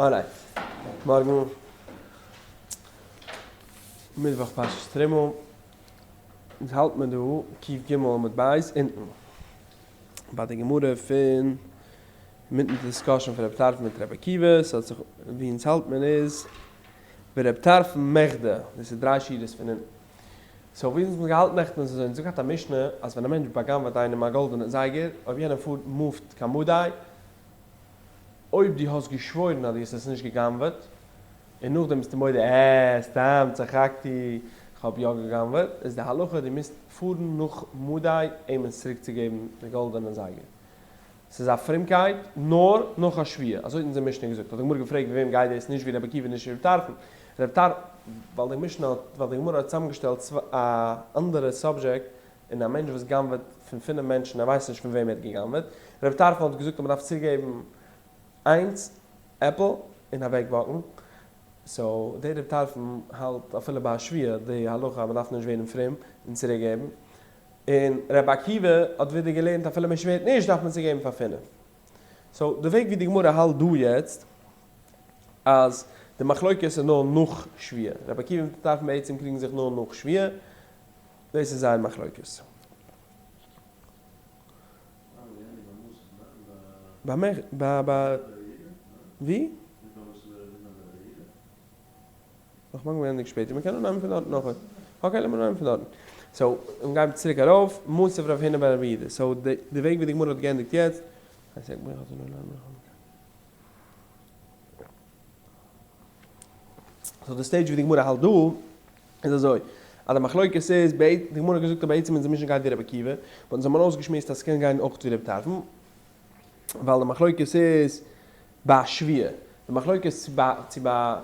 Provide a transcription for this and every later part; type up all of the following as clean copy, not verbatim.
Alright, מארגן מיטוואך פרשת תרומה, אונז האלט מען דא ק"ג עמוד ב' אונטן, ביי די גמרא פון אינמיטן די discussion פון רבי טרפון מיט רבי עקיבא, ס'האט זיך ווי אונז האלט מען איז ורבי טרפון מכדי, דאס איז דריי שורות פון אונטן. So ווי אונז האבן געהאלטן נעכטן איז אזוי, אונז האבן געהאט א משנה אז ווען א מענטש בא'גנב'עט איינעם א גאלדענע זייגער, אויב יענער פארט move ט קיין מדי, אויב דו האסט געשוואוירן אז דו האסט עס נישט גע'גנב'עט, און נאכדעם ביסטו מודה אה, סתם צחקתי, כ'האב יא גע'גנב'עט, איז די הלכה דו מוזט פארן נאך מדי אים עס צוריק צו געבן די גאלדענע זייגער. ס'איז א פרומקייט נאר נאך א שבועה, אזוי האט אונזער משנה געזאגט, האט די גמרא געפרעגט ווי וועם גייט דאס, נישט ווי רבי עקיבא נישט ווי רבי טרפון, רבי טר ווייל די משנה האט ווייל די גמרא האט צוזאמגעשטעלט א אנדערע subject און א מענטש וואס גנב'עט פון פינף מענטשן ער ווייסט נישט פון וועם ער האט געגנב'עט, רבי טרפון האט געזאגט אז מ'דארף צוריקגעבן איינס עפל און אוועק walk ן, so דער רבי טרפון האלט אפילו ביי א שבועה די הלכה אז מ'דארף נישט ווערן פרום און צוריקגעבן, און רבי עקיבא האט ווידער געלערנט אפילו מען שווערט נישט דארף מען צוגעבן פאר פינף. So די וועג ווי די גמרא האלט דא יעצט אז די מחלוקת איז נאר נאך שבועה, רבי עקיבא מיט טרפון בעצם קריגן זיך נאר נאך שבועה, דאס איז זייער מחלוקת. ביי ביי ווי? נאך מארגן מיר ענדיגן שפעטער, מ'קען אנהייבן פון דארטן אויך. Okay לאמיר אנהייבן פון דארטן. So, און גייען צוריק ארויף, מתיב רב הונא בר רב יהודה. So, די וועג ווי די גמרא האט געענדיגט יעצט, so די stage ווי די גמרא האלט דא, איז אזוי, אז די מחלוקת איז, די גמרא האט געזאגט אז בעצם אונזער משנה גייט ווי רבי עקיבא, but אונז האבן אויסגעשמועסט אז ס'קען גיין אויך ווי רבי טרפון, ווייל די מחלוקת איז ביי שבועה, די מחלוקת צו ביי צו ביי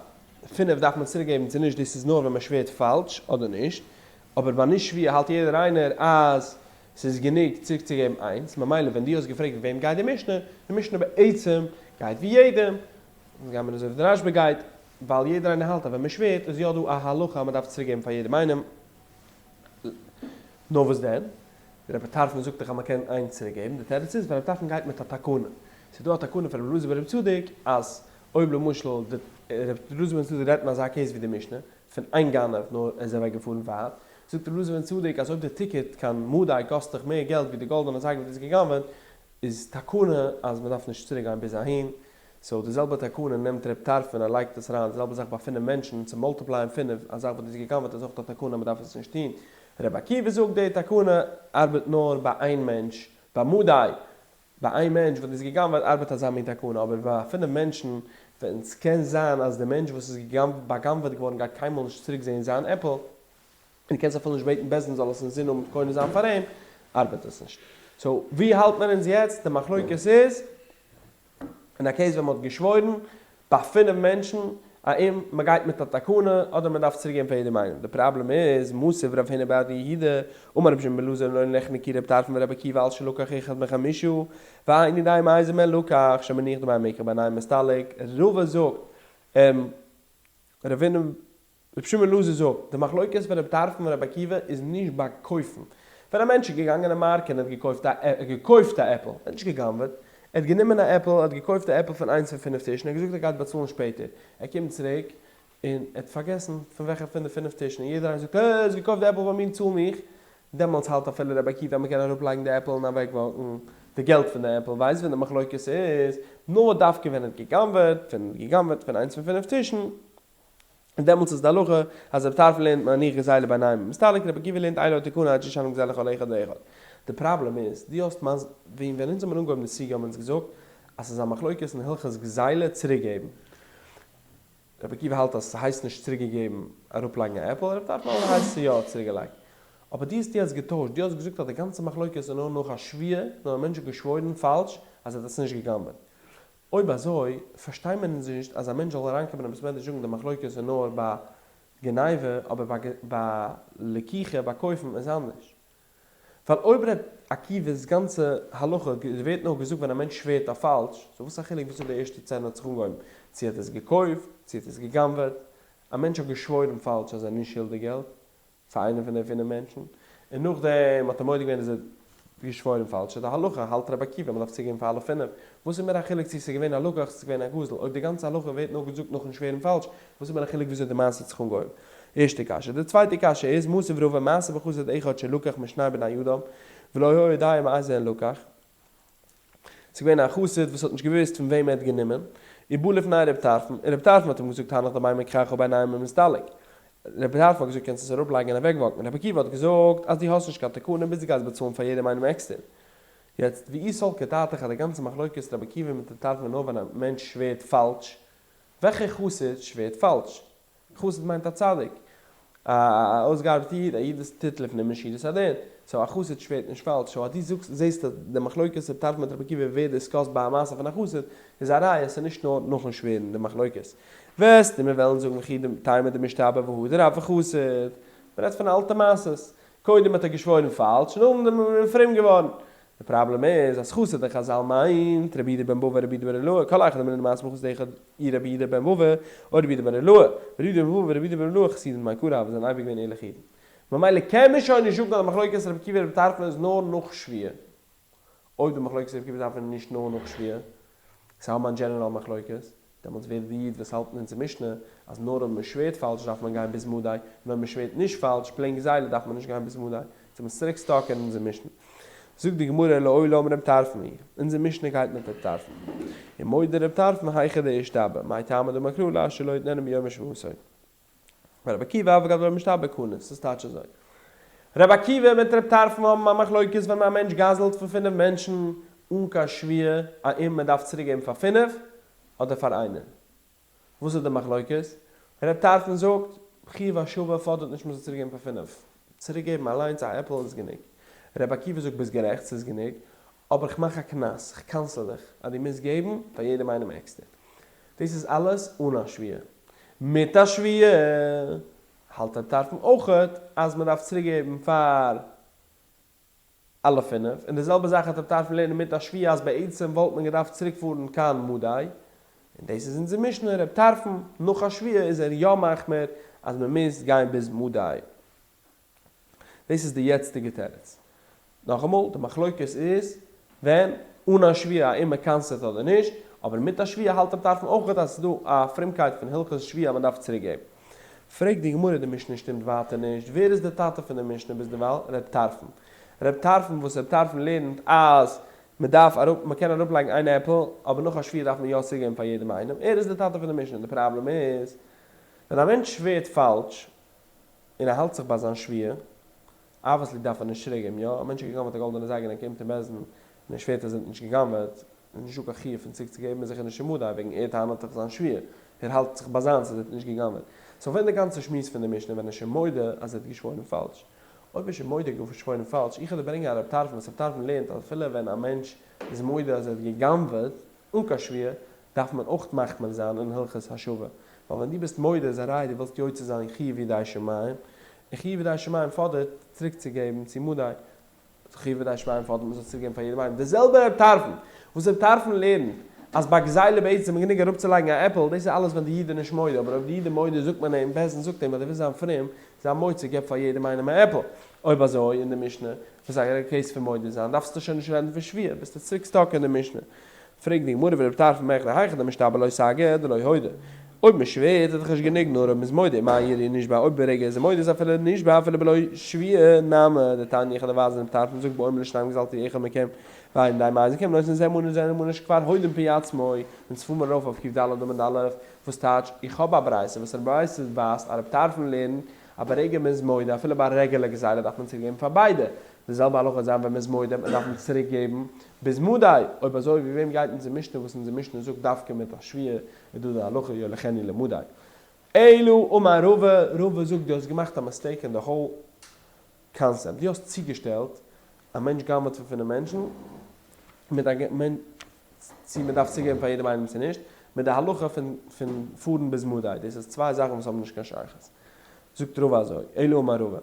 פינף דארף מען צוריק געבן צו נישט דאס איז נאר ווען מען שווערט פאלש אדער נישט, אבער ביי נישט שבועה האלט יעדער איינער אז ס'איז גענוג צוריק צו געבן איינס, ממילא ווען דו האסט געפרעגט ווי וועם גייט די משנה, די משנה בעצם גייט ווי יעדעם, אונז גיימיר אזוי ווי די רשב"א גייט, ווייל יעדער איינער האלט אז ווען מען שווערט איז יא דא א הלכה אז מען דארף צוריק געבן פאר יעדעם איינעם, נאר וואס דען? רבי טרפון זאגט דאך אז מען קען איינס צוריק געבן, די תירוץ איז ווייל רבי טרפון גייט מיט א תקנה, ס'איז דא א תקנה פון רבי אלעזר בן רבי צדוק אז אויב למשל די רבי אלעזר בן צדוק רעדט אין אזא case ווי די משנה פון איין גנב נאר ער איז אוועק געפארן ווייט, זאגט רבי אלעזר בן צדוק אז אויב די ticket קיין מדי קאסט דיך מער געלט ווי די גאלדענע זייגער וואס דו האסט גע'גנב'עט, איז תקנה אז מען דארף נישט צוריק גיין ביז אהין, so די זעלבע תקנה נעמט ר' טרפון ער לייגט עס אריין, די זעלבע זאך ביי פינף מענטשן, צו multiply ען פינף, א זאך וואס דו האסט גע'גנב'עט איז אויך א תקנה אז מען דארף עס נישט טון, ר' עקיבא זאגט די תקנה ארבעט נאר ביי איין מענטש, ביי מדי, ביי איין מענטש וואס דו האסט גע'גנב'עט ארבעט אזא מין תקנה, אבער ביי פינף מענטשן ווען ס'קען זיין אז די מענטש וואס איז בא'גנב'עט געווארן גייט קיינמאל נישט צוריק זעהן זיין עפל, און דו קענסט אפילו נישט בעטן בית דין זאל עס אינזין האבן קונה זיין פאר אים, ארבעט עס נישט. So ווי האלט מען אונז יעצט? די מחלוקת איז אין א case ווען מען האט געשוואוירן ביי פינף מענטשן א אם מען גייט מיט א תקנה אדער מען דארף צוריק געבן פאר יעדעם איינעם. די פראבלעם איז, מתיב רב הונא בר יהודה, אמר רבי שמעון בן אלעזר לא נחלקו רבי טרפון ורבי עקיבא על שלקח אחד מחמישה, ואיני יודע מאיזה מהן לקח, שמניח דמי מקח ביניהם מסתלק, רבא זאגט, רב הונא רבי שמעון אלעזר זאגט, די מחלוקת פון רבי טרפון און רבי עקיבא איז נישט ביי קויפן. ווען א מענטש איז געגאנגען אין מארק און האט געקויפט א געקויפט א עפל, ער האט נישט גע'גנב'עט, ער האט גענומען א עפל, ער האט געקויפט א עפל פון איינס פון פינף טישן, ער האט געזאגט ער גייט באצאלן שפעטער, ער קומט צוריק און ער האט פארגעסן פון וועלכע פון די פינף טישן, און יעדער איינער זאגט, אה, האסט געקויפט די עפל ביי מיר, צאל מיך. דעמאלטס האלט אפילו רבי עקיבא אז מען קען אראפלייגן די עפל און אוועק walk ן די געלט פון די עפל, ווייסט ווען די מחלוקת איז, נאר דווקא ווען ער האט גע'גנב'עט, ווען ער האט גע'גנב'עט פון איינס פון פינף טישן. און דעמאלטס איז די הלכה אז רבי טרפון לערנט מניח גזילה ביניהם ומסתלק, רבי עקיבא לערנט אין לו תקנה עד שישלם גזילה לכל אחד ואחד. די פראבלעם איז, דו האסט מז ווען ווען אונז האבן אנגעהויבן די סוגיא האבן אונז געזאגט אז ס'איז א מחלוקת אין הלכות גזילה צוריקגעבן. רבי עקיבא האלט אז ס'הייסט נישט צוריקגעגעבן אראפלייגן א עפל, רבי טרפון האלט אז ס'הייסט ס'יא צוריקגעלייגט. אבער דו האסט יעצט געטוישט, דו האסט געזאגט אז די גאנצע מחלוקת איז נאר נאך א שבועה, נאר א מענטש האט געשוואוירן פאלש אז ער האט עס נישט גע'גנב'עט. אויב אזוי פארשטיי מיר אונז נישט אז א מענטש זאל אריינקומען אין בית מדרש זאגן די מחלוקת איז נאר ביי גניבה אבער ביי ביי לקיחה ביי קויפן איז אנדערש. ווייל אויב ר' עקיבא'ס גאנצע הלכה ווערט נאר געזאגט ווען א מענטש שווערט אויף פאלש, so וואס א חילוק וויאזוי די ערשטע סצענע האט זיך אנגעהויבן, צו ער האט עס געקויפט, צו ער האט עס גע'גנב'עט, א מענטש האט געשוואוירן פאלש אז ער איז נישט שולדיג געלט, פאר איינעם פון די פינף מענטשן, און נאכדעם האט ער מודה געווען אז ער. געשוואוירן פאלש איז די הלכה, האלט רבי עקיבא מ'דארף צוגעבן פאר אלע פינף. וואס איז מיר א חילוק צו ס'איז געווען א לקח צו ס'איז געווען א גזל, אויב די גאנצע הלכה ווערט נאר געזאגט נאכן שווערן פאלש, וואס איז מיר א חילוק וויאזוי די מעשה האט זיך אנגעהויבן? ערשטע קשיא. די צווייטע קשיא איז, מתיב רבא, מעשה בחסיד אחד שלקח משני בני אדם, ולא היה יודע מאיזה הן לקח. ס'איז געווען א חסיד וואס האט נישט געוואוסט פון וועם ער האט גענומען, ובא לפני ר' טרפון, און ר' טרפון האט אים געזאגט הנח דמי מקחך ביניהם ומסתלק. ר' טרפון האט געזאגט קענסט עס אראפלייגן און אוועקוואקן, ר' עקיבא האט געזאגט אז דו האסט נישט קיין תקנה ביז דו גייסט באצאלן פאר יעדעם איינעם עקסטער. יעצט ואי סלקא דעתך אז די גאנצע מחלוקת ר' עקיבא מיט ר' טרפון איז נאר ווען א מענטש שווערט פאלש, וועלכע חסיד שווערט פאלש? חסיד מיינט א צדיק, א אויסגעארבעטע איד, א איד וואס טוט לפנים משורת הדין, so א חסיד שווערט נישט פאלש, so אז דו זאגסט זעסט אז די מחלוקת ר' טרפון מיט רבי עקיבא ווערט discussed ביי א מעשה פון א חסיד, איז א ראיה ס'איז נישט נאר נאכן שווערן די מחלוקת. וועסטו מיר וועלן זאגן וכי תימא דמשתבע והדר הוה חסיד, מ'רעדט פון אלטע מעשות, קודם האט ער געשוואוירן פאלש, נאכדעם איז מען פרום געווארן. די פראבלעם איז אז חסיד אין חזל מיינט רבי יהודה בן בבא רבי יהודה בן אילעאי, כל היכא דאמרינן מעשה בחסיד אחד אי רבי יהודה בן בבא או רבי יהודה בן אילעאי, רבי יהודה בן בבא ורבי יהודה בן אילעאי חסידים מעיקרא הוו זענען אייביג געווען ערליכע אידן. ממילא קען מען שוין נישט זאגן אז די מחלוקת רבי עקיבא רבי טרפון איז נאר נאך שבועה. אויב די מחלוקת רבי עקיבא טרפון איז נישט נאר נאך שבועה, ס'איז האבן א general מחלוקת, דעמאלטס ווער איז די איד וואס האלט אין אונזער משנה אז נאר אויב מען שווערט פאלש דארף מען גיין ביז מדי, און אויב מען שווערט נישט פאלש, plain גזילה, דארף מען נישט גיין ביז מדי. זענען מיר צוריק stuck אין אונזער משנה. זאגט די גמרא לעולם רב טרפון היא, אונזער משנה גייט מיט רב טרפון. ומודה רב טרפון היכא דאישתבע, מאי טעמא דאמר קרא לאשר לא יתננה ביום שבועתו. ורבי עקיבא אף על גב דלא משתבע קנס, ס'איז טייטש אזוי. רבי עקיבא מיט רב טרפון האבן א מחלוקת ווען א מענטש גזל'ט פון פינף מענטשן אן קיין שבועה האם מען דארף צוריק געבן פאר פינף אדער פאר איינער. וואס איז די מחלוקת? רב טרפון זאגט, חיוב השבה פאדערט נישט מען זאל צוריק געבן פאר פינף. צוריק געבן אליינס א עפל איז גענוג. רבי עקיבא זאגט ביסט גערעכט ס'איז גענוג, אבער כ'מאך א קנס, כ'קנס'ע דיך אז דו מוזט געבן פאר יעדעם איינעם עקסטער. דאס איז אלעס אן א שבועה. מיט א שבועה האלט רב טרפון אויכעט אז מען דארף צוריק געבן פאר אלע פינף, און די זעלבע זאך האט רב טרפון לערנען מיט א שבועה אז בעצם וואלט מען געדארפט צוריק פארן קיין מדי, און דאס איז אונזער משנה, רב טרפון נאך א שבועה איז ער יא מחמיר אז מען מוז גיין ביז מדי. דאס איז די יעצטיגע תירוץ. נאכאמאל, די מחלוקת איז ווען אן א שבועה האם מען קנס'עט אדער נישט, אבער מיט א שבועה האלט רב טרפון אויך אז ס'איז דא א פרומקייט פון הלכות שבועה אז מען דארף צוריק געבן. פרעגט די גמרא די משנה שטימט ווייטער נישט, ווער איז די טאטע פון די משנה ביזדערווייל? ר' טרפון. ר' טרפון וואס ר' טרפון לערנט אז מען דארף אראפ מען קען אראפלייגן איין עפל אבער נאך א שבועה דארף מען יא צוריק געבן פאר יעדעם איינעם, ער איז די טאטע פון די משנה, די פראבלעם איז ווען א מענטש שווערט פאלש און ער האלט זיך ביי זיין שבועה, obviously דארף ער נישט צוריקגעבן, יא? א מענטש האט גע'גנב'עט א גאלדענע זייגער און ער קומט אין בית דין און ער שווערט אז ער האט נישט גע'גנב'עט, איז נישטא קיין חיוב פון צוריק צו געבן איז זיכער נישט אין מדי, וועגן ער טענה'ט דאך זיין שבועה, ער האלט זיך ביי זיינס אז ער האט נישט גע'גנב'עט. so ווען די גאנצע שמועס פון די משנה ווען ער איז שוין מודה אז ער האט געשוואוירן פאלש. אויב איז שוין מודה געשוואוירן פאלש, איך וועל דיר ברענגען א רב טרפון וואס רב טרפון לערנט אז אפילו ווען א מענטש איז מודה אז ער האט גע'גנב'עט, אן קיין שבועה, דארף מען אויך מחמיר זיין אין הלכות השבה, ווייל ווען דו ביסט מודה איז א ראיה דו ווילסט יוצא זיין חיוב ידי שמים, און חיוב ידי שמים פאדערט צוריק צו געבן צו מדי, חיוב ידי שמים פאדערט מען זאל צוריק געבן פאר יעדעם איינעם, די זעלבע רב טרפון וואס רב טרפון לערנט אז ביי גזילה בעצם איז גענוג אראפצולייגן א עפל, דאס איז אלעס ווען די איד איז נישט מודה, אבער אויב די איד איז מודה זאגט מען אים, בית דין זאגט אים אז דו ווילסט זיין פרום, זיי מוציא געב פאר יעדעם איינעם א עפל, אויב אזוי אין די משנה וואס איז א case פון מודה זיין דארפסטו שוין נישט רעדן פון שבועה, ביסטו צוריק stuck אין די משנה. פרעגט די גמרא ורב טרפון מכדי היכא דמשתבע לא סגי דלא הודה. אויב מען שווערט איז דאך נישט גענוג נאר אויב מען איז מודה, מאי איריא נשבע אויב ברגע איז ער מודה איז אפילו נשבע אפילו בלא שבועה נמי דתניא איך וועל דיר ווייזן רב טרפון זאגט באומר לשניים גזלתי אחד מכם ואיני יודע מאיזה מכם נותן זה מנה וזה מנה שכבר הודה מפי עצמו אונז פאר מיר ארויף אויף קד עמוד א' וואס טייטש איך האב א ברייתא וואס ר' ברייתא ווייזט אז רב טרפון לערנט אז ברגע מען איז מודה אפילו ביי א רעגולער גזילה דארף מען צוריק געבן פאר ביידע, די זעלבע הלכה וועט זיין ווען מען איז מודה מען דארף אים צוריק געבן ביז מדי, אויב אזוי ווי וועם גייט אונזער משנה וואס אונזער משנה זאגט דווקא מיט א שבועה איז דא די הלכה יוליכנו למדי. אלא אמר רבא, רבא זאגט דו האסט געמאכט א mistake אין די whole concept, דו האסט צוגעשטעלט א מענטש גנב'עט פון פינף מענטשן מיט א צו מען דארף צוגעבן פאר יעדעם איינעם צו נישט, מיט די הלכה פון פון פארן ביז מדי, דאס איז צוויי זאכן וואס האבן נישט קיין שייכות. זאגט רבא אזוי, אלא אמר רבא,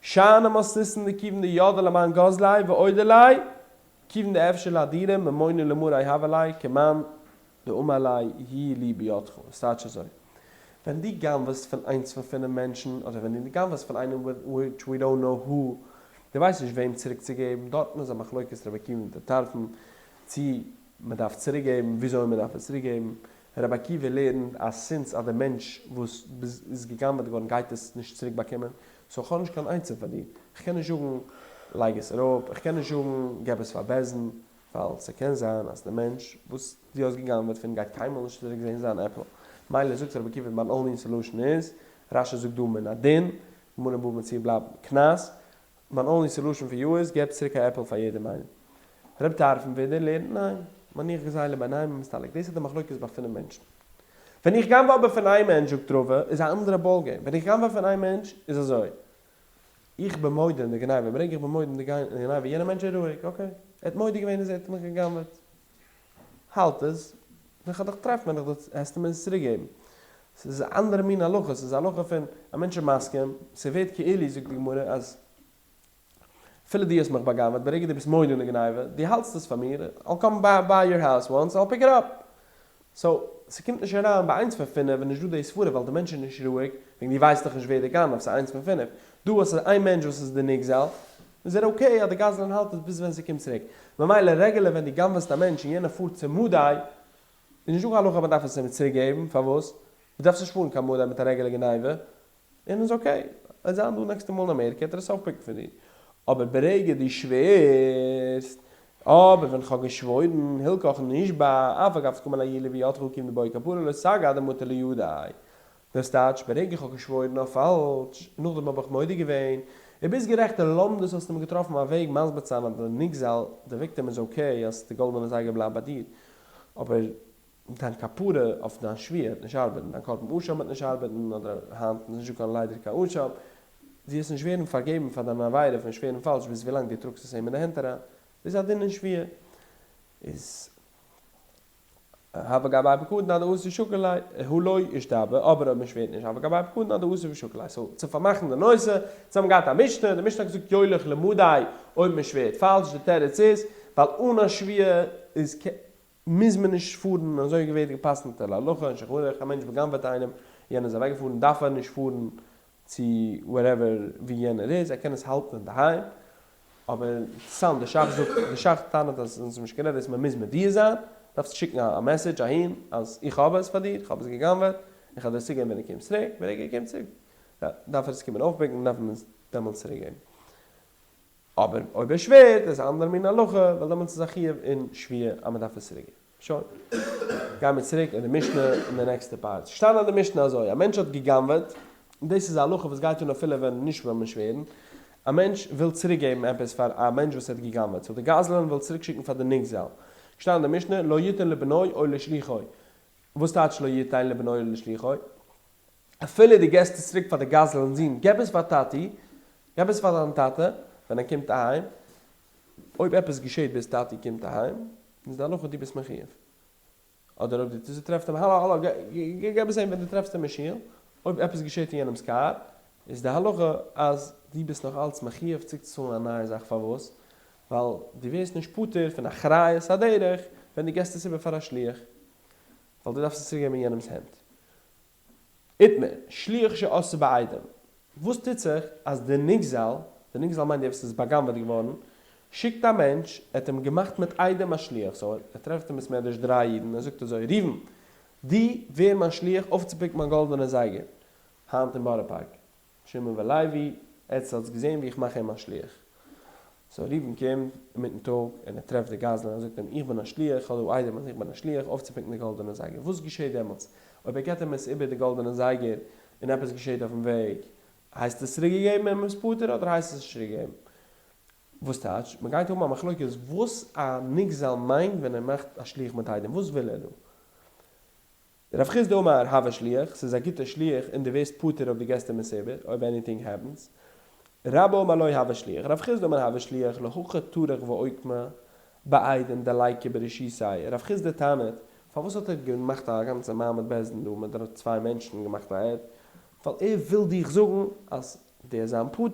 שאני מתניתין דכיון דידעי למאן גזלי ואודי ליה, כיוון דאפשר לאהדורי ממונא למריה הוה ליה כמאן דאמר ליה יהיו לי בידך, עס טייטש אזוי, ווען דו גנב'סט פון איינס פון פינף מענטשן, אדער ווען דו גנב'סט פון איינעם which we don't know who. דו ווייסט נישט וועם צוריק צו געבן, דארטן איז א מחלוקת רבי עקיבא מיט ר' טרפון צי מען דארף צוריק געבן, וויאזוי מען דארף עס צוריק געבן, רבי עקיבא לערנט אז since אז דער מענטש וואס איז גע'גנב'עט געווארן גייט עס נישט צוריק באקומען, so כ'האב נישט קיין עצה פאר דיר, כ'קען נישט זאגן לייג עס אראפ, כ'קען נישט זאגן געב עס פאר בית דין, ווייל ס'קען זיין אז דער מענטש וואס דו האסט גע'גנב'עט פון גייט קיינמאל נישט צוריק זען זיין עפל. מילא זאגט רבי עקיבא מיין only solution איז, רש"י זאגט דא מן הדין, גמרא אין בבא מציעא בלייבט קנס, מיין only solution פאר you איז געב צוריק א עפל פאר יעדעם איינעם. רבי טרפון ווידער לערנט ניין, מניח גזילה ביניהם ומסתלק, דאס איז די מחלוקת ביי פינף מענטשן. ווען איך גנב'ע אבער פון איין מענטש זאגט רבא איז א אנדערע ball game, ווען איך גנב'ע פון איין מענטש איז אזוי, איך בין מודה אין די גניבה, ברענג איך בין מודה אין די גניבה, יענער מענטש איז רואיג, okay, ער האט מודה געווען אז ער האט מיך גע'גנב'עט, האלט עס, ווען כ'וועל דיך טרעפן וועל איך דיר העסטו מיר עס צוריק געבן. ס'איז א אנדערע מין הלכה, ס'איז א הלכה פון א מענטש איז מסכים, ס'ווערט כאילו, זאגט די גמרא, אז אפילו דו האסט מיך בא'גנב'עט, ברגע דו ביסט מודה אין די גניבה, דו האלטסט עס פאר מיר, I'll come by your house once, I'll pick it up. so, ס'קומט נישט אריין ביי איינס פון פינף איז נישט דא די סברה ווייל די מענטש איז נישט רואיג, וועגן דו ווייסט דאך נישט ווער די גנב, ס'איז איינס פון פינף. דא אז ס'איז איין מענטש וואס איז די נגזל, איז ער okay אז די גזלן האלט עס ביז ווען ס'קומט צוריק. ממילא רעגולער ווען דו גנב'עסט א מענטש און יענער פארט צו מדי, איז נישט דא קיין הלכה אז מ'דארף עס אים צוריק געבן, פארוואס? דו דארפסט נישט פארן קיין מדי מיט א רעגולער גניבה, און איז okay, ער וועט זיין דא נעקסטע מאל אין אמעריקע וועט ער עס אויפפיקן פון דיר, אבער ברגע דו שווערסט, אבער ווען כ'האב געשוואוירן, הלכך נשבע, אף על גב דקאמר ליה יהא לי בידך כיון דבעי כפרה לא סגי עד דמטי לידיה. דאס טייטש, ברגע כ'האב געשוואוירן אויף פאלש, און נאכדעם האב איך מודה געווען, און ביסט גערעכט די לומדות האסטו מיר געטראפן א וועג מסביר צו זיין אז די נגזל, די וויקטעם איז okay אז די גאלדענע זייגער בלייבט ביי דיר, אבער דיין כפרה אויף דיין שבועה וועט נישט ארבעטן, דיין קרבן אשם וועט נישט ארבעטן, אדער היינט איז נישטא קיין ליידער קיין אשם, דו וועסט נישט ווערן פארגעבן פאר דיין עבירה פון שווערן פאלש ביז ווילאנג דו טראגסט עס אים אין די הענט אריין, דאס איז א דין אין שבועה. איז הוה גבאי פקדון עד דאתי ושקיל ליה, הא לא אשתבע, אבער אויב מען שווערט נישט הוה גבאי פקדון עד דאתי ושקיל ליה. so צו פארמאכן די נושא, אונז האבן געהאט א משנה, די משנה האט געזאגט יוליך למדי אויב מען שווערט פאלש, די תירוץ איז ווייל אן א שבועה איז מוז מען נישט פארן, אזוי ווערט גע'פסק'נט להלכה אין שולחן ערוך, א מענטש בא'גנב'עט איינעם, יענער איז אוועקגעפארן, דארף ער נישט פארן צו wherever ווי יענער איז, ער קען עס האלטן אינדערהיים, אבער אינטערעסאנט די ש"ך זאגט, די ש"ך טענה'ט אז אונז האבן נישט גערעדט דאס מען מוז מודיע זיין, דארפסט שיקן א message אהין אז איך האב עס פאר דיר, איך האב עס גע'גנב'עט, און כ'וועל דיר עס צוריקגעבן ווען דו קומסט צוריק, ברגע ער קומט צוריק דארף ער עס קומען אויפפיקן, דארף מען עס דעמאלטס צוריקגעבן. אבער אויב ער שווערט איז א אנדערע מין הלכה, ווייל דעמאלטס איז א חיוב אין שבועה אז מען דארף עס צוריק געבן. שוין. גייען מיר צוריק אין די משנה אין די נעקסטע part. ס'שטאנען אין די משנה אזוי, א מענטש האט גע'גנב'עט, און דאס איז א הלכה וואס גייט אן אפילו ווען נישט ווען מען שווערן, א מענטש וויל צוריק געבן עפעס פאר א מענטש וואס ער האט גע'גנב'עט, so די גזלן וויל צוריק שיקן פאר די נגזל. געשטאנען אין די משנה, לא יתן לבנו או לשליחו. וואס טייטש לא יתן לבנו או לשליחו? אפילו דו געסט עס צוריק פאר די גזלן זון, געב עס פאר טאטי, געב עס פאר דיין טאטע ווען ער קומט אהיים, אויב עפעס געשעט ביז טאטי קומט אהיים, איז די הלכה דו ביסט מחויב. אדער אויב דו טרעפסט אים, האלא האלא, געב עס אים ווען דו טרעפסט אים אין שול, אויב עפעס געשעט אין יענעמ'ס קאר, איז די הלכה אז דו ביסט נאך אלץ מחויב צוריקצוצאלן א נייע זאך, פארוואס? ווייל דו ווערסט נישט פטור פון אחריות הדרך ווען דו געסט עס איבער פאר א שליח, ווייל דו דארפסט עס צוריקגעבן אין יענעמ'ס הענט. איתמר, שליח שעשאו בעדים. וואס טוט זיך אז די נגזל, די נגזל מיינט דער וואס איז בא'גנב'עט געווארן, שיקט א מענטש, ער האט אים געמאכט מיט עדים א שליח, so ער טרעפט אין בית מדרש דריי אידן, ער זאגט אזוי, ראובן, דו ווער מיין שליח אויפצופיקן מיין גאלדענע זייגער, היינט אין בארא פארק. שמעון ולוי, עטס האטס געזען ווי איך מאך אים א שליח. so ראובן קומט אינמיטן טאג און ער טרעפט די גזלן און זאגט אים איך בין א שליח, איך האב דא עדים אז איך בין א שליח אויפצופיקן די גאלדענע זייגער. וואס געשעט דעמאלטס אויב ער געט אים עס איבער די גאלדענע זייגער און עפעס געשעט אויפן וועג? הייסט עס צוריק געגעבן און מ'איז פטור אדער הייסט עס נישט צוריק געגעבן? וואס טייטש? מ'גייט האבן א מחלוקת וואס א נגזל מיינט ווען ער מאכט א שליח מיט עדים, וואס וויל ער דא? רב חסדא אמר הוי שליח, ס'איז א גוטע שליח און דו ווערסט פטור אויב דו געסט אים עס איבער, אויב anything happens. רבה אמר לא הוי שליח, רב חסדא אמר הוי שליח, להכי טרח ואוקמה בעדים דליכא ברשותיה, רב חסדא טענה'ט, פארוואס האט ער געמאכט א גאנצע מעמד בית דין דא מיט צוויי מענטשן געמאכט א עד, ווייל ער וויל דיך זאגן אז דו וועסט זיין פטור,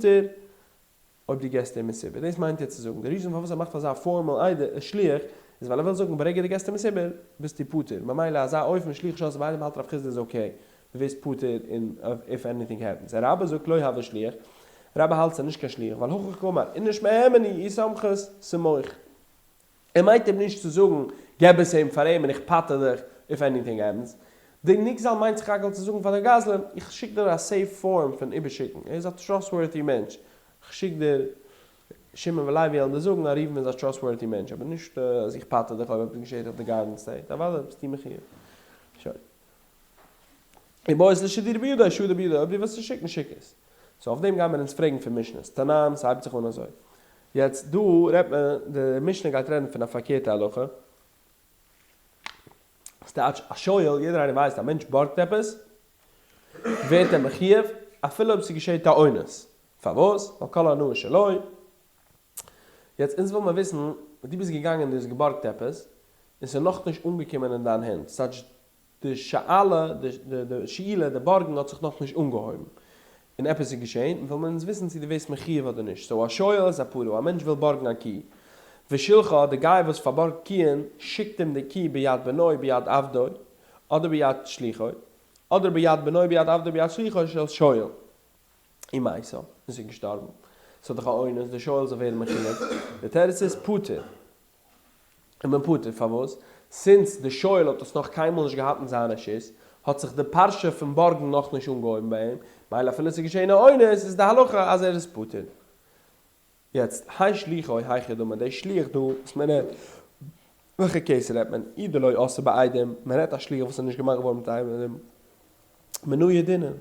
אויב דו געסט אים עס איבער. דאס מיינט ער צו זאגן. די reason פארוואס ער מאכט אזא formal עד שליח, איז ווייל ער וויל זאגן ברגע דו געסט אים עס איבער, ביסטו פטור. ממילא אזא אופן שליח שעשאו בעדים האלט רב חסדא איז okay. דו ווערסט פטור און if anything happens. רבה זאגט לא הוי שליח. רבה האלט ס'איז נישט קיין שליח, ווייל הכי קאמר, איניש מהימני אי סמכת סמוך. ער מיינט אים נישט צו זאגן געב עס אים פאר אים און איך פטר דיך if anything happens. די נגזל מיינט סך הכל צו זאגן פאר די גזלן איך שיק דיר א safe form פון איבערשיקן, ער איז א trustworthy מענטש, איך שיק דיר שמעון ולוי וועלן דיר זאגן אז ראובן איז א trustworthy מענטש אבער נישט אז איך פטר דיך אויב עפעס געשעט אויף די גארדען סטעיט, אוודאי ביסטו מחיוב. שוין. איבעית לשדורי בידו, שדר בידו, אויב דו ווילסט עס שיקן שיק עס. so אויף דעם גיימער אונז פרעגן פון משנה'ס. תנן, ס'הייבט זיך אן אזוי. יעצט דא רעדט מען, די משנה גייט רעדן פון א פארקערטע הלכה. ס'טייטש א שואל, יעדער איינער ווייסט א מענטש בארגט עפעס, ווערט ער מחיוב אפילו אויב ס'געשעט א אונס. פארוואס? ווייל כל הנאה שלו. יעצט אונז וויל מיר וויסן, דו ביסט געגאנגען און דו האסט געבארגט עפעס, און ס'איז נאכנישט אנגעקומען אין דיין הענט, ס'טייטש די שאלה, די שאלה, די בארגן האט זיך נאכנישט אנגעהויבן, און עפעס איז געשען, וויל מען אונז וויסן צו דו ווערסט מחיוב אדער נישט, so השואל את הפרה, א מענטש וויל בארגן א קי, ושלחה, די guy וואס פארבארגט קיען, שיקט אים די קי ביד בנו ביד עבדו, אדער ביד שליחו, אדער ביד בנו ביד עבדו ביד שליחו של שואל. ומתה, און ס'איז געשטארבן. ס'איז דאך א אונס, די שואל זאל ווערן מחיוב, די תירוץ איז פטור. און מען פטור פארוואס? since די שואל האט עס נאך קיינמאל נישט געהאט אין זיין רשות, האט זיך די פרשה פון בארגן נאכנישט אנגעהויבן ביי אים, מילא אפילו עס איז געשעהן א אונס איז די הלכה אז ער איז פטור. יעצט, האי שליחו היכי דמי, די שליח דא וואס מען רעדט, וועלכע case רעדט מען? אי דלא אתא בעדים, מען רעדט א שליח וואס איז נישט געמאכט געווארן מיט עדים, מנא ידעינן,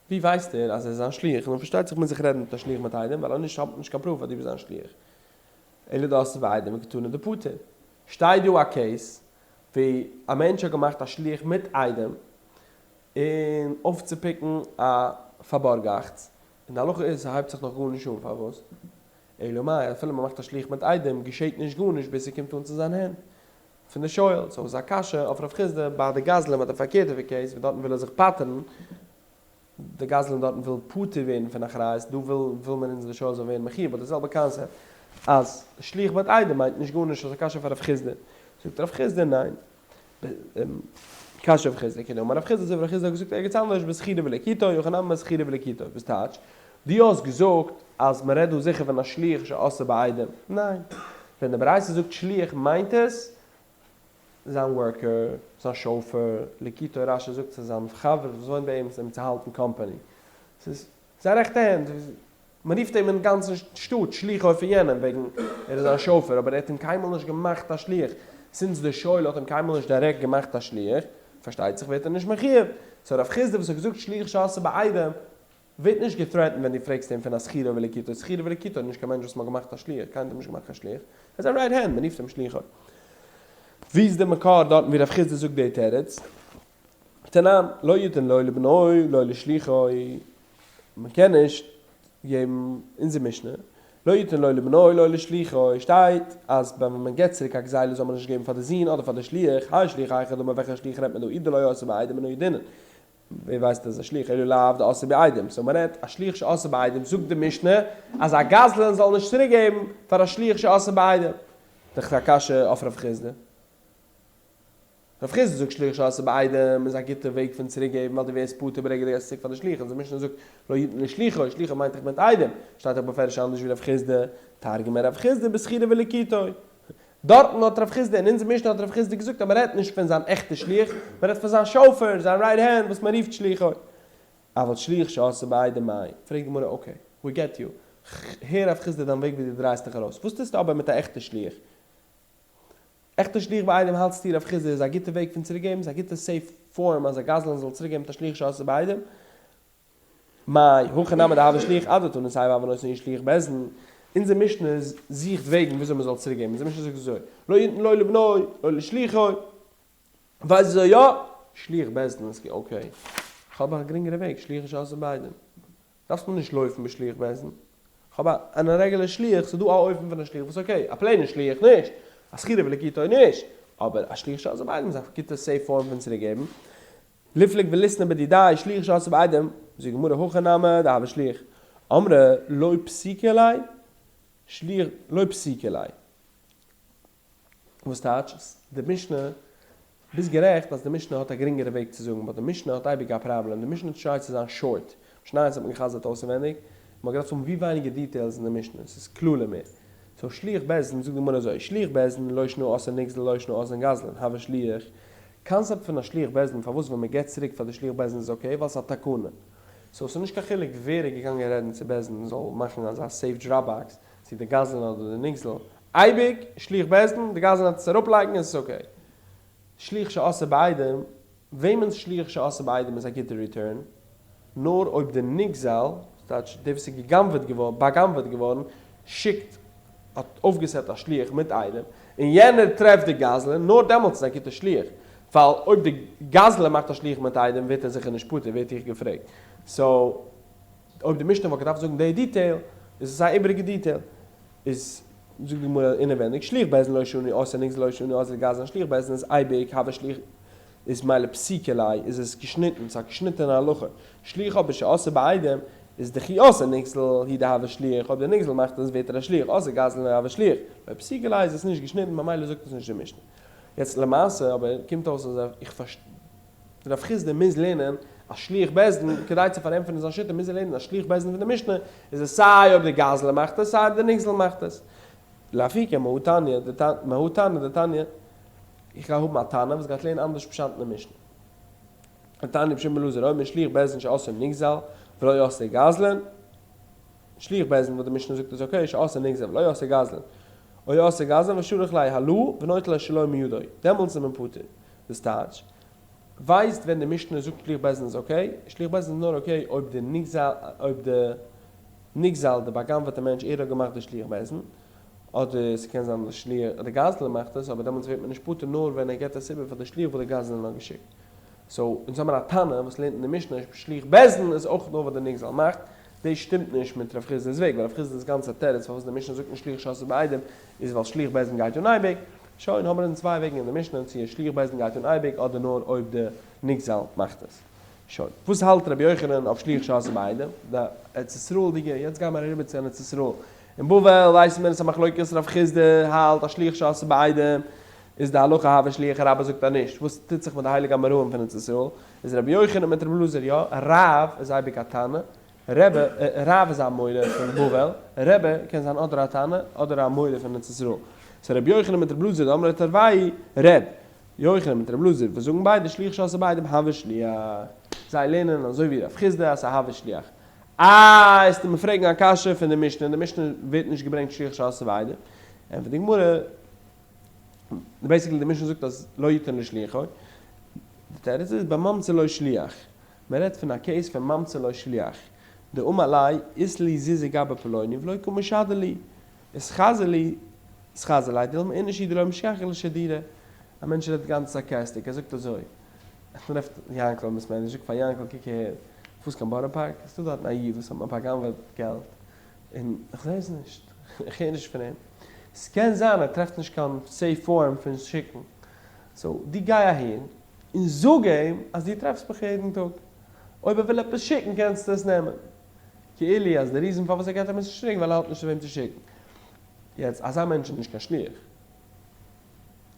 ווי ווייסט ער אז ער איז זיין שליח? נו פארשטייט זיך מוז איך רעדן מיט א שליח מיט עדים, ווייל אז נישט האט מען נישט קיין proof אז דו ביסט זיין שליח. אלא דאתא בעדים וקתני דפטור. שטייט דא א case ווי א מענטש האט געמאכט א שליח מיט עדים און אויפצופיקן א פארבארגאכטס, און די הלכה איז ס'הייבט זיך נאך גארנישט אן, פארוואס? אלא מאי אפילו מ'מאכט א שליח מיט עדים געשעט נישט גארנישט ביז ס'קומט אן צו זיין הענט פון די שואל, so איז א קשיא אויף רב חסדא ביי די גזלן ביי די פארקערטע case ווי דארטן וויל ער זיך פטר'ן, די גזלן דארטן וויל פטור ווערן פון אחריות, דא וויל וויל מען אונז די שואל זאל ווערן מחיוב, but די זעלבע קאנסעפט אז שליח מיט עדים מיינט נישט גארנישט איז א קשיא פאר רב חסדא, זאגט רב חסדא ניין, קשיא רב חסדא, כדאמר רב חסדא אזוי ווי רב חסדא האט געזאגט ערגעץ אנדערש בשכירו ולקיטו, הכא נמי בשכירו ולקיטו, וואס טייטש? דו האסט געזאגט אז מען רעדט דא זיכער פון א שליח שעשאו בעדים, ניין, ווען די ברייתא זאגט שליח מיינט עס זיין worker, זיין שופר, לקיטו רש"י זאגט ס'איז זיין חבר וואס וואוינט ביי אים, ס'איז אים צו האלטן קאמפאני, ס'איז זיין רעכטע הענט, מען רופט אים אין גאנצן שטאט שליחו פון יענעם וועגן ער איז זיין שופר, אבער ער האט אים קיינמאל נישט געמאכט א שליח, since דער שואל האט אים קיינמאל נישט דירעקט געמאכט א שליח, פארשטייט זיך ווערט ער נישט מחיוב, so רב חסדא וואס האט געזאגט שליח שעשאו בעדים ווערט נישט געטרעטן ווען דו פרעגסט אים פון א שכירו ולקיטו, שכירו ולקיטו איז נישט קיין מענטש וואס מ'האט געמאכט א שליח, קיינער האט אים נישט געמאכט קיין שליח, ער איז א right hand, מ'רופט אים שליחו. ווי איז די מקור דארטן ווי רב חסדא זאגט די תירוץ? תנן, לא יתן לא לבנו לא לשליחו, מ'קען נישט געבן אונזער משנה, לא יתן לא לבנו לא לשליחו, שטייט אז ווען מען געבט צוריק א גזילה זאל מען נישט געבן פאר די זון אדער פאר די שליח, האי שליח היכי דמי וועלכע שליח רעדט מען דא אי דלא אתא בעדים מנא ידעינן, ווער ווייסט אז א שליח אלא לאו דאתא בעדים, so מען רעדט א שליח שעשאו בעדים, זאגט די משנה אז א גזלן זאל נישט צוריק געבן פאר א שליח שעשאו בעדים, דאך א קשיא אויף רב חסדא. רב חסדא זאגט שליח שעשאו בעדים איז א גוטע וועג פון צוריק געבן ווייל דו ווערסט פטור ברגע דו געסט צוריק פאר די שליח, אונזער משנה זאגט לא יתן לשליחו, שליחו מיינט דאך מיט עדים, שטייט דאך בפירוש אנדערש ווי רב חסדא, תרגמא רב חסדא בשכירו ולקיטו. דארטן האט רב חסדא, אין אונזער משנה האט רב חסדא געזאגט אז מען רעדט נישט פון זיין עכטע שליח, מען רעדט פון זיין שופר, זיין right hand וואס מען רופט שליחו. אבל שליח שעשאו בעדים מאי? פרעגט די גמרא okay, we get you, כ'הער רב חסדא דיין וועג ווי דו דרייסט דיך ארויס, וואס טוסטו אבער מיט א עכטע שליח? עכטע שליח בעדים האלטסטו רב חסדא איז א גוטע וועג פון צוריק געבן? איז א גוטע safe form אז א גזלן זאל צוריק געבן מיט א שליח שעשאו בעדים? מאי, הכא נמי דהוה שליח אדעתא נסב הוה נותן שליח בית דין. אונזער משנה זוכט וועגן וויאזוי מען זאל צוריק געבן, אונזער משנה זאגט אזוי, לא יתן לא לבנו לא לשליחו, ווייסט וויאזוי יא? שליח בית דין איז okay, כ'האב א גרינגערע וועג, שליח שעשאו בעדים, דארפסט מיר נישט לויפן בשליח בית דין, כ'האב א אן רעגולער שליח, ס'איז דא א אופן פון א שליח וואס okay, א plain ע שליח נישט, א שכירו ולקיטו נישט, אבער א שליח שעשאו בעדים איז א גוטע safe form פון צוריק געבן, ליפלוג וליתני בדידיה שליח שעשאו בעדים, זאגט גמרא הכא נמי דהוה שליח, אמרי לא פסיקא ליה, שליח לא פסיקא ליה. וואס טייטש? די משנה, ביסט גערעכט אז די משנה האט א גרינגערע וועג צו זאגן, but די משנה האט אייביג א פראבלעם, די משנה try ט צו זיין short, משניות האט מען גע'חזר'ט אויסענווענדיג. מ'האט געדארפט האבן ווי ווייניגער דיטעילס אין די משנה, ס'איז כללים מער. סאו שליח בית דין, זאגט די גמרא אזוי, שליח בית דין לא שנא עשאו נגזל לא שנא עשאו גזלן, הוי שליח, קאנסעפט פון א שליח בית דין פארוואס ווען מ'געט צוריק פאר די שליח בית דין איז okay ווייל ס'איז א תקנה. סאו ס'איז נישט קיין חילוק ווער איז געגאנגען רעדן צו בית דין זאל מאכן אזא safe drop box, צו די גזלן אדער די נגזל, אייביג שליח בית דין, די גזלן וועט עס אראפלייגן און ס'איז okay. שליח שעשאו בעדים, וועמענס שליח שעשאו בעדים איז א גוטע return? נאר אויב די נגזל, ס'טייטש דער וואס איז גע'גנב'עט געווארן, בא'גנב'עט געווארן, שיקט, האט אויפגעסעט א שליח מיט עדים, און יענער טרעפט די גזלן, נאר דעמאלטס איז א גוטע שליח, ווייל אויב די גזלן מאכט א שליח מיט עדים ווערט ער זיכער נישט פטור, ווערט איך געפרעגט. סאו, אויב די משנה וואלט געדארפט זאגן די detail, איז עס א איבעריגע detail. איז זאגט די גמרא אינעווענדיג, שליח בית דין לא שנא עשאו נגזל לא שנא עשאו גזלן, שליח בית דין איז אייביג הוי שליח איז מילא פסיקא ליה איז עס געשניטן, ס'איז א געשניטענע הלכה, שליח אבער שעשאו בעדים איז דכי עשאו נגזל הוא דהוי שליח, אויב דער נגזל מאכט עס ווערט ער א שליח, עשאו גזלן לא הוי שליח, לא פסיקא ליה איז עס נישט געשניטן ממילא זאגט עס נישט די משנה. יעצט למעשה אבער קומט אויס אז איך פארשטיי. רב חסדא מוז לערנען א שליח בית דין, כדי צו פארענטפערן זיין שיטה מוז ער לערנען א שליח בית דין פון די משנה, איז עס סיי אויב די גזלן מאכט עס סיי אויב די נגזל מאכט עס. לאפוקי מהא תניא מהא תנא דתניא, איך גיי האבן א תנא וואס גייט לערנען אנדערש פשט אין די משנה. דתניא רבי שמעון בן אלעזר אומר שליח בית דין שעשאו נגזל ולא עשאו גזלן, שליח בית דין וואס די משנה זאגט איז okay שעשאו נגזל ולא עשאו גזלן, או עשאו גזלן ושלח ליה הלה ונוטל את שלו מידו, דעמאלטס איז מען פטור. דאס טייטש, ווייסט ווען די משנה זאגט שליח בית דין איז okay? שליח בית דין איז נאר okay אויב די נגזל, אויב די נגזל, די בא'גנב'עטע מענטש, ער האט געמאכט די שליח בית דין, אדער ס'קען זיין די שליח, די גזלן מאכט עס, אבער דעמאלטס ווערט מען נישט פטור נאר ווען ער געבט עס איבער פאר די שליח וואס די גזלן האט געשיקט. סאו, אונז האבן א תנא וואס לערנט אין די משנה שליח בית דין איז אויך נאר וואס די נגזל מאכט, דאס שטימט נישט מיט רב חסדא'ס וועג, ווייל רב חסדא'ס גאנצע תירוץ פארוואס די משנה זאגט נישט שליח שעשאו בעדים איז ווייל שליח בית דין גייט אן אייביג. שוין, האבן אונז צוויי וועגן אין די משנה, צו שליח בית דין גייט אן אייביג אדער נאר אויב די נגזל מאכט עס. שוין. וואס האלט רבי יוחנן אויף שליח שעשאו בעדים? די ארץ ישראל'דיגע, יעצט גייען מיר אריבער צו ארץ ישראל. אין בבל ווייסן מיר עס א מחלוקת רב חסדא האלט אז שליח שעשאו בעדים איז די הלכה הוי שליח רבה זאגט אז נישט. וואס טוט זיך מיט די הייליגע אמוראים פון ארץ ישראל? איז רבי יוחנן מיט רבי אלעזר יא? רב איז אייביג א תנא, רבי, רב איז א אמורא פון בבל, רבי קען זיין אדער א תנא אדער א אמורא פון ארץ ישראל. סאו רבי יוחנן מיט רבי אלעזר דאמרי תרוייהו ר' יוחנן מיט רבי אלעזר וואס זאגן ביידע שליח שעשאו בעדים הוי שליח. זיי לערנען אזוי ווי רב חסדא אז ס'הווי שליח. אה, וועסטו מיר פרעגן א קשיא פון די משנה, אין די משנה ווערט נישט געברענגט שליח שעשאו בעדים. ענטפערט די גמרא, basically די משנה זאגט אז לא יתן לשליחו, די תירוץ איז בממציא לו שליח, מען רעדט פון א case פון ממציא לו שליח, דאמר ליה אית לי זוזי גבי פלוני ולא קא משדר לי, איתחזי לי איתחזי ליה דילמא איניש הוא דלא משכח לשדורי, א מענטש רעדט גאנץ sarcastic, ער זאגט אזוי, ער טרעפט יענקל אין בית מדרש, זאגט פאר יענקל קוק אהער, פארסט קיין בארא פארק, עס איז דא דארטן א איד וואס האט מיר בא'גנב'עט געלט, און איך זעה עס נישט, איך הער נישט פון אים, ס'קען זיין ער טרעפט נישט קיין safe form פון שיקן, סאו דו גיי אהין און זאג אים אז דו טרעפסט מיך יעדן טאג, אויב ער וויל עפעס שיקן קענסטו עס נעמען. כאילו אז די reason פארוואס ער געט אים עס נישט צוריק ווייל ער האט נישט צו וועם צו שיקן. יעצט אזא מענטש איז נישט קיין שליח.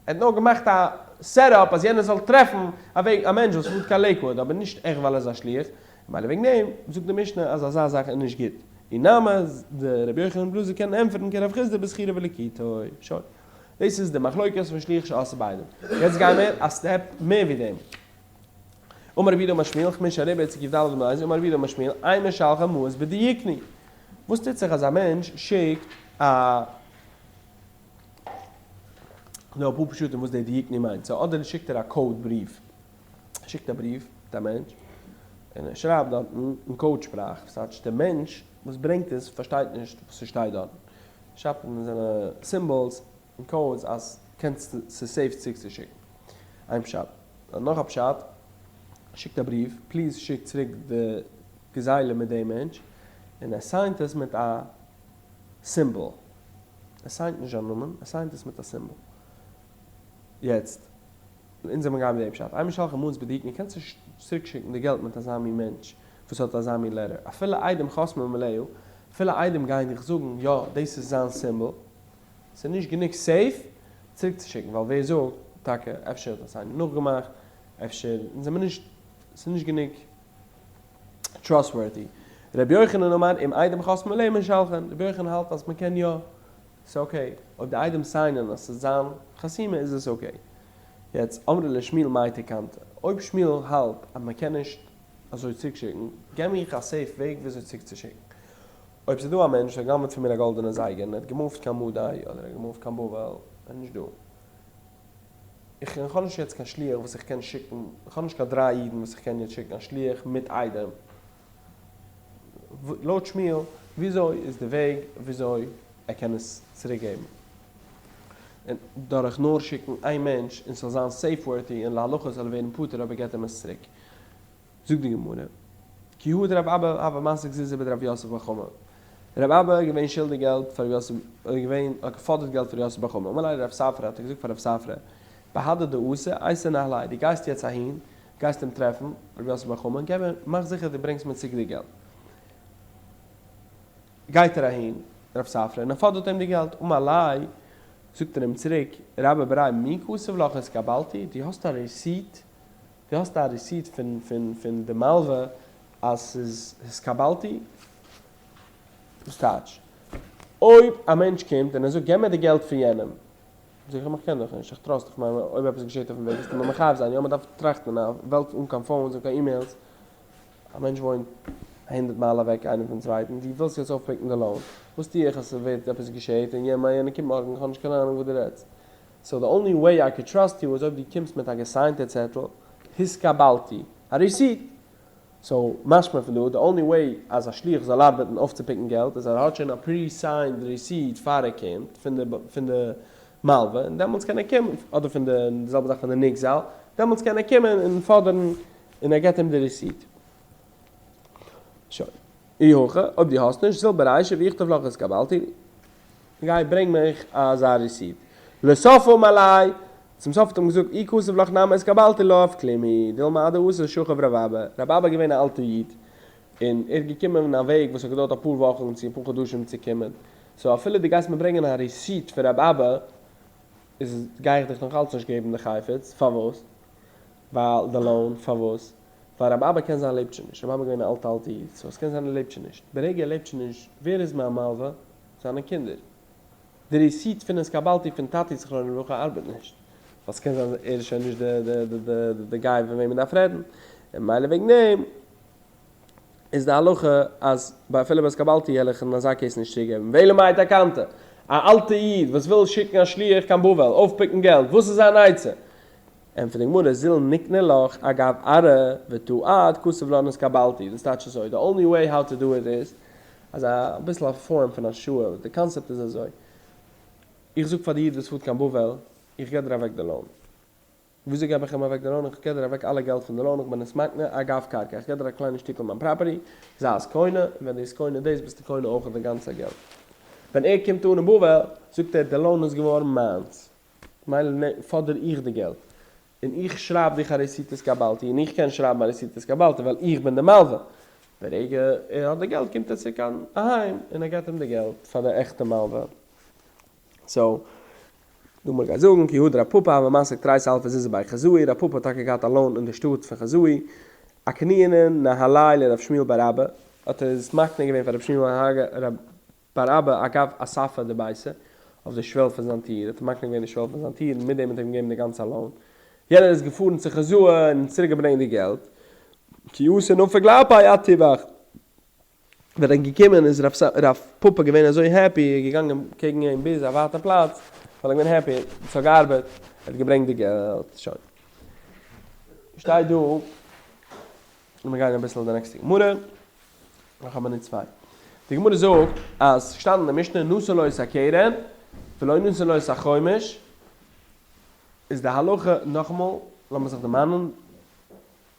ער האט נאר געמאכט א setup אז יענער זאל טרעפן א וועג א מענטש וואס פארט קיין לעיקוואד אבער נישט עכט ווייל ער איז א שליח, ממילא וועגן דעם זאגט די משנה אז אזא זאך איז נישט גוט. אי נמי די רבי יוחנן בן אלעזר קען ענטפערן כרב חסדא בשכירה ולקיטו. שוין. דאס איז די מחלוקת פון שליח שעשאו בעדים. יעצט גייען מיר א step מער ווי דעם. אמר רב יהודה אמר שמואל, כ'מיש אריבער צו קד עמוד ב', אמר רב יהודה אמר שמואל, אין משלחין מעות בדיוקני. וואס טוט זיך אז א מענטש שיקט א. דא אפאר פשטים וואס די דיוקני מיינט. סאו אדער שיקט ער א code בריוו. ער שיקט א בריוו מיט א מענטש, און ער שרייבט דארטן אין code שפראך, וואס טייטש דער מענטש וואס ברענגט עס פארשטייט נישט וואס ס'שטייט דארטן. שרייבט אין זיינע symbols און codes אז קענסט ס'איז safe צוריקצושיקן. איין פשט. נאך א פשט, שיקט א בריוו, please שיק צוריק די גזילה מיט דעם מענטש, און ער sign ט עס מיט א symbol. ער sign ט נישט זיין נאמען, ער sign ט עס מיט א symbol. יעצט, אונז זעמיר גייען מיט דעם פשט. אין משלחין מעות בדיוקני, קענסט נישט צוריקשיקן די געלט מיט אזא מין מענטש וואס האט אזא מין letter. אפילו עדים חותמים עליה, אפילו עדים גייען דיך זאגן יא דאס איז זיין symbol, ס'איז נישט גענוג safe צוריקצושיקן, ווייל ווער זאגט טאקע, אפשר האט עס איינער נאכגעמאכט, אפשר, אונז זעמיר נישט, ס'איז נישט גענוג trustworthy. רבי יוחנן אמר אם עדים חותמין עליה משלחין, רבי יוחנן האלט אז מען קען יא, ס'איז okay, אויב די עדים סיינען אז ס'איז זיין חתימה איז עס okay. יעצט אמרי לשמואל מאי תקנתא, אויב שמואל האלט אז מען קען נישט אזוי צוריקשיקן, געב מיך א safe וועג וויאזוי צוריקצושיקן. אויב ס'איז דא א מענטש וואס האט גע'גנב'עט פון מיר א גאלדענע זייגער און ער האט געמופט קיין מדי אדער ער האט געמופט קיין בבל, ער איז נישט דא. איך האב נישט יעצט קיין שליח וואס איך קען שיקן, איך האב נישט קיין דריי אידן וואס איך קען יעצט שיקן א שליח מיט עדים. לויט שמואל, וויאזוי איז די וועג וויאזוי ער קען עס צוריק געבן? און דורך נאר שיקן איין מענטש און ס'זאל זיין safe worthy און להלכה זאל ער ווערן פטור אויב ער געבט אים עס צוריק. זאגט די גמרא, כי הא דרב אבא הוה מסיק זוזי בדרב יוסף בר חמא, רב אבא איז געווען שולדיג געלט פאר רב יוסף, איז געווען, האט געפאדערט געלט פון רב יוסף בר חמא, אמר ליה לרב ספרא, האט ער געזאגט פאר רב ספרא, בהדי דאתי אייתי ניהליה, דו גייסט יעצט אהין, גייסט אים טרעפן, רב יוסף בר חמא, געב אים, מאך זיכער דו ברענגסט מיר צוריק די געלט. גייט ער אהין, רב ספרא, און ער פאדערט אים די געלט, אמר ליה, זאגט ער אים צוריק, רבה בריה מי כתב לך התקבלתי, דו האסט א receipt דו האסט א receipt פון פון פון די מלווה אז ס'איז התקבלתי? וואס טייטש? אויב א מענטש קומט און ער זאגט געב מיר די געלט פון יענעם, זאג איך אים איך קען דיך נישט, איך trust דיך, כ'מיין אויב עפעס געשעט אויפן וועג וועסטו מיר מחייב זיין, יא מ'דארף טראכטן אין א וועלט אן קיין phones אן קיין emails, א מענטש וואוינט א הונדרעט מייל אוועק איינער פון צווייטן, דו ווילסט יעצט אויפפיקן די loan, וואס טו איך אז ס'ווערט עפעס געשעט און יענער קומט מארגן, איך האב נישט קיין אהנונג וואס דו רעדסט, so די only way I could trust you איז אויב דו קומסט מיט א געסיינטע צעטל, התקבלתי, א receipt! so משמע פון דא, די only way אז א שליח זאל ארבעטן אויפצופיקן געלט איז אז ער האט שוין א pre-signed receipt פאר ער קומט פון די פון די מלווה און דעמאלטס קען ער קומען, אדער פון די די זעלבע זאך פון די נגזל, דעמאלטס קען ער קומען און פאדערן און ער געט אים די receipt. שוין. אי הכי, אויב דו האסט נישט, זיל ברישא ויכתוב לך התקבלתי. גיי ברענג מיך אזא receipt. לסוף אמר ליה, צום סוף האט אים געזאגט, אי כתב לך נמי התקבלתי לאו כלום הוא, דילמא עד דאתא שכיב רב אבא, רב אבא איז געווען א אלטע איד, און ער איז געקומען אין א וועג וואס האט געדויערט אפאר וואכן צו אפאר חדשים צו קומען, so אפילו דו גייסט מיר ברענגען א receipt פון רב אבא, איז גיי איך דיך נאך אלץ נישט געבן די חפץ, פארוואס? ווייל די loan, פארוואס? ווייל רב אבא קען זיין לעבט שוין נישט, רב אבא איז געווען א אלטע אלטע איד, so עס קען זיין ער לעבט שוין נישט, ברגע ער לעבט שוין נישט, ווער איז מיין מלווה? זיינע קינדער. די receipt פון התקבלתי פון טאטי זכרונו לברכה ארבעט נישט, ווייל ס'קען זיין ער איז שוין נישט די guy פון וועם מ'דארף רעדן, און ממילא וועגן דעם איז די הלכה אז ביי אפילו בהתקבלתי העל איך אין אזא case נישט צוגעבן. ואלא מאי תקנתא, א אלטע איד וואס וויל שיקן א שליח קיין בבל אויפפיקן געלט, וואס איז זיין עצה? ענטפערט די גמרא, זיל ניקני לך אגב ארעא ותא עד כתב לן התקבלתי, דאס טייטש אזוי, די only way how to do it איז, אז א אביסל א form פון א שוע, די קאנסעפט איז אזוי, איך זאג פאר די איד וואס פארט קיין בבל, איך געב דיר אוועק די loan. וויאזוי געב איך אים אוועק די loan? איך געב דיר אוועק אלע געלט פון די loan, איך בין עס מקנה אגב קרקע, איך געב דיר א קליינע שטיקל מיין property, זיי עס קונה, און ווען דו ביסט קונה דאס ביסטו קונה אויך די גאנצע געלט. ווען ער קומט אן אין בבל, זאגט ער, די loan איז געווארן מיינס, מילא פאדער איך די געלט, און איך שרייב דיך א receipt התקבלתי, און איך קען שרייבן א receipt התקבלתי ווייל איך בין די מלווה. ברגע ער האט די געלט קומט ער צוריק אהיים און ער געט אים די געלט פאר די עכטע מלווה. so, די גמרא גייט זאגן, כי הא דרב פפא הוה מסיק תריסר אלפי זוזי בי חוזאי, רב פפא האט טאקע געהאט א loan אין די שטאט פון חוזאי, אקניינן ניהליה לרב שמואל בר אבא, האט ער עס מקנה געווען פאר רב שמואל בר אבא אגב אספא דביתיה, אויף די שוועל פון זיין טיר, האט ער מקנה געווען די שוועל פון זיין טיר און מיט דעם האט ער אים געגעבן די גאנצע loan. יענער איז געפארן צו חוזאי און צוריק געברענגט די געלט. כי אתא נפק לאפיה אטבח. ווען ער איז געקומען איז רב פפא געווען אזוי happy, ער איז געגאנגען קעגן אים ביז א ווייטע פלאץ, ווייל ער איז געווען happy, עס האט געארבעט, ער האט געברענגט די געלט, שוין. שטייט דא, לאמיר גיין אביסל די נעקסטע גמרא. נאך א מינוט צוויי. די גמרא זאגט אז ס'שטאנען אין די משנה נתן לו את הקרן ולא נתן לו את החומש, איז די הלכה נאכאמאל, לאמיר זיך דערמאנען,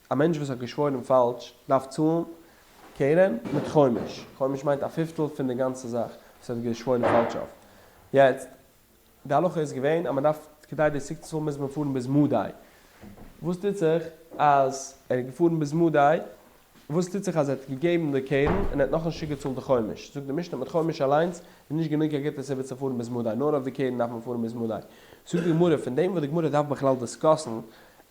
א מענטש וואס האט געשוואוירן פאלש דארף צאלן קרן מיט חומש, חומש מיינט א פיפטל פון די גאנצע זאך וואס ער האט געשוואוירן פאלש אויף. יעצט, די הלכה איז געווען אז מען דארף כדי דאס צוריקצוצאלן מוז מען פארן ביז מדי. וואס טוט זיך אז ער איז געפארן ביז מדי? וואס טוט זיך אז ער האט געגעבן די קרן און ער האט נאכנישט צוריקגעצאלט די חומש? זאגט די משנה מיט חומש אליינס איז נישט גענוג א גוטע סיבה צו פארן ביז מדי, נאר אויף די קרן דארף מען פארן ביז מדי. זאגט די גמרא, פון דעם וואס די גמרא דארף בכלל דיסקאסן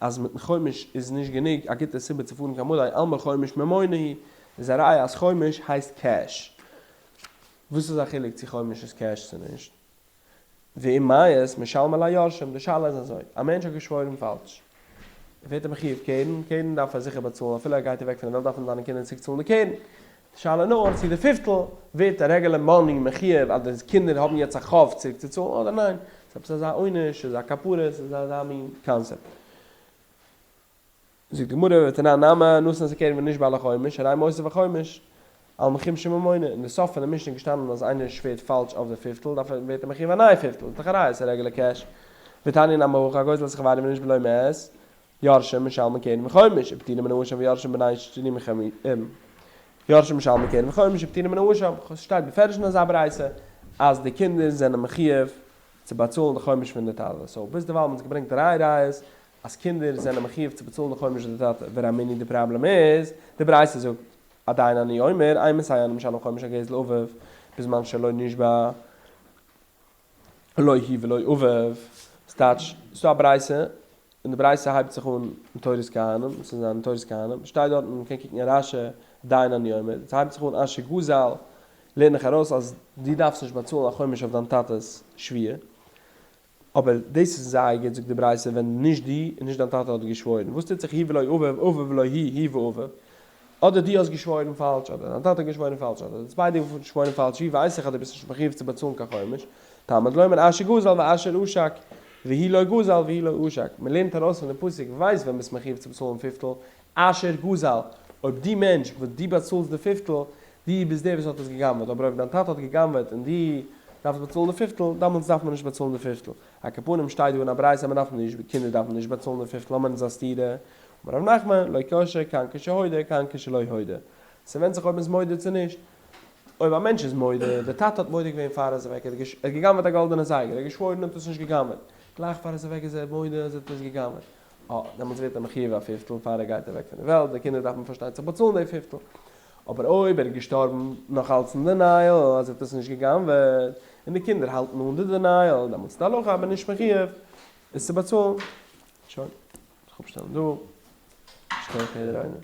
אז מיטן חומש איז נישט גענוג א גוטע סיבה צו פארן קיין מדי, אלמא חומש ממונא הוא. איז א ראיה אז חומש הייסט cash. וואס איז א חילוק צו חומש איז cash צו נישט? ואם מיית משלמין ליה יורשים, די שאלה איז אזוי, א מענטש האט געשוואוירן פאלש, ווערט ער מחיוב קרן, קרן דארף ער זיכער באצאלן, אפילו ער גייט אוועק פון די וועלט דארפן זיינע קינדער צוריק צאלן די קרן, די שאלה נאר צו די פיפטל ווערט א regular money מחיוב אז די קינדער האבן יעצט א חוב צוריק צו צאלן אדער ניין, ס'איז עפעס אזא עונש, ס'איז א כפרה, ס'איז אזא מין קאנסעפט. זאגט די גמרא, ותנן נמי, נתן את הקרן ונשבע על החומש, הרי מוסיף החומש, על מחומשי ממונא, אין די סוף פון די משנה איז געשטאנען אז איינער שווערט פאלש אויף די פיפטל, דארף ער ווערט ער מחיוב א נייע פיפטל, איז דאך א ראיה ס'איז regular cash. ותניא נמי הכי הגוזל את חברו ונשבע ולא מת, יורשים משלמין קרן וחומש, ופטורין מן האשם ויורשים בני שנים יורשים משלמין קרן וחומש ופטורין מן האשם, ס'שטייט בפירוש אין אזא ברייתא אז די קינדער זענען מחיוב צו באצאלן די חומש פון די טאטע, so ביז דערווייל האבן אונז געברענגט דריי ראיות אז קינדער זענען מחיוב צו באצאלן די חומש פון די טאטע, ורמינהי די פראבלעם איז, די ברייתא זאגט, עדיין אני אומר, אימתי אינו משלם חומש על גזל אביו, בזמן שלא נשבע לא הוא ולא אביו, ס'טייטש, ס'דא א ברייתא, און די ברייתא הייבט זיך אן אין תורת כהנים, ס'איז אין תורת כהנים, שטייט דארטן, מ'קען קוקן אין רש"י, עדיין אני אומר, ס'הייבט זיך אן אשר גזל, לערן איך ארויס אז דו דארפסט נישט באצאלן א חומש אויף דיין טאטע'ס שבועה, אבער דאס איז זייער גוט זאגט די ברייתא ווען נישט דו און נישט דיין טאטע האט געשוואוירן, וואס טוט זיך הוא ולא אביו, אביו ולא הוא, הוא ואביו? אדער דו האסט געשוואוירן פאלש, אדער דיין טאטע האט געשוואוירן פאלש, אדער די ביידע האבן געשוואוירן פאלש, ווי ווייס איך אז דו ביסט נישט מחיוב צו באצאלן קיין חומש? תלמוד לומר אשר גזל ואשר עשק, והוא לא גזל והוא לא עשק. מען לערנט ארויס פון די פסוק, ווייסט ווען ביסט מחיוב צו באצאלן פיפטל, אשר גזל, אויב דו מענטש וואס דו באצאלסט די פיפטל, דו ביסט דער וואס האט עס גע'גנב'עט, אבער אויב דיין טאטע האט גע'גנב'עט און דו דארפסט באצאלן די פיפטל, דאמאלטס דארף מען נישט באצאלן די פיפטל. על כל פנים שטייט דא אין א ברייתא אז מען דארף נישט, קינדער דארפן נישט באצאלן די פיפטל, האבן אונז א סתירה. אמר רב נחמן, לא קשיא כאן כשהודה כאן כשלא הודה. ס'ווענדט זיך אויב מ'איז מודה צו נישט. אויב א מענטש איז מודה, דער טאטע האט מודה געווען פאר ער איז אוועק, ער האט גע'גנב'עט א גאלדענע זייגער, ער האט געשוואוירן ער האט עס נישט גע'גנב'עט, גלייך פאר ער איז אוועק איז ער מודה אז ער האט עס גע'גנב'עט. אה, דעמאלטס ווערט ער מחיוב א פיפטל פאר ער גייט אוועק פון די וועלט, די קינדער דארפן פארשטייט זיך באצאלן די פיפטל. אבער אויב ער איז געשטארבן נאך אלץ אין denial אז ער האט עס נישט גע'גנב'עט, און די קינדער האלטן אן די denial, דעמאלטס איז די הלכה אז מען איז נישט מחיוב עס צו באצאלן. שוין, זיך אפשטעלן דא. שטעל יעדער איינער.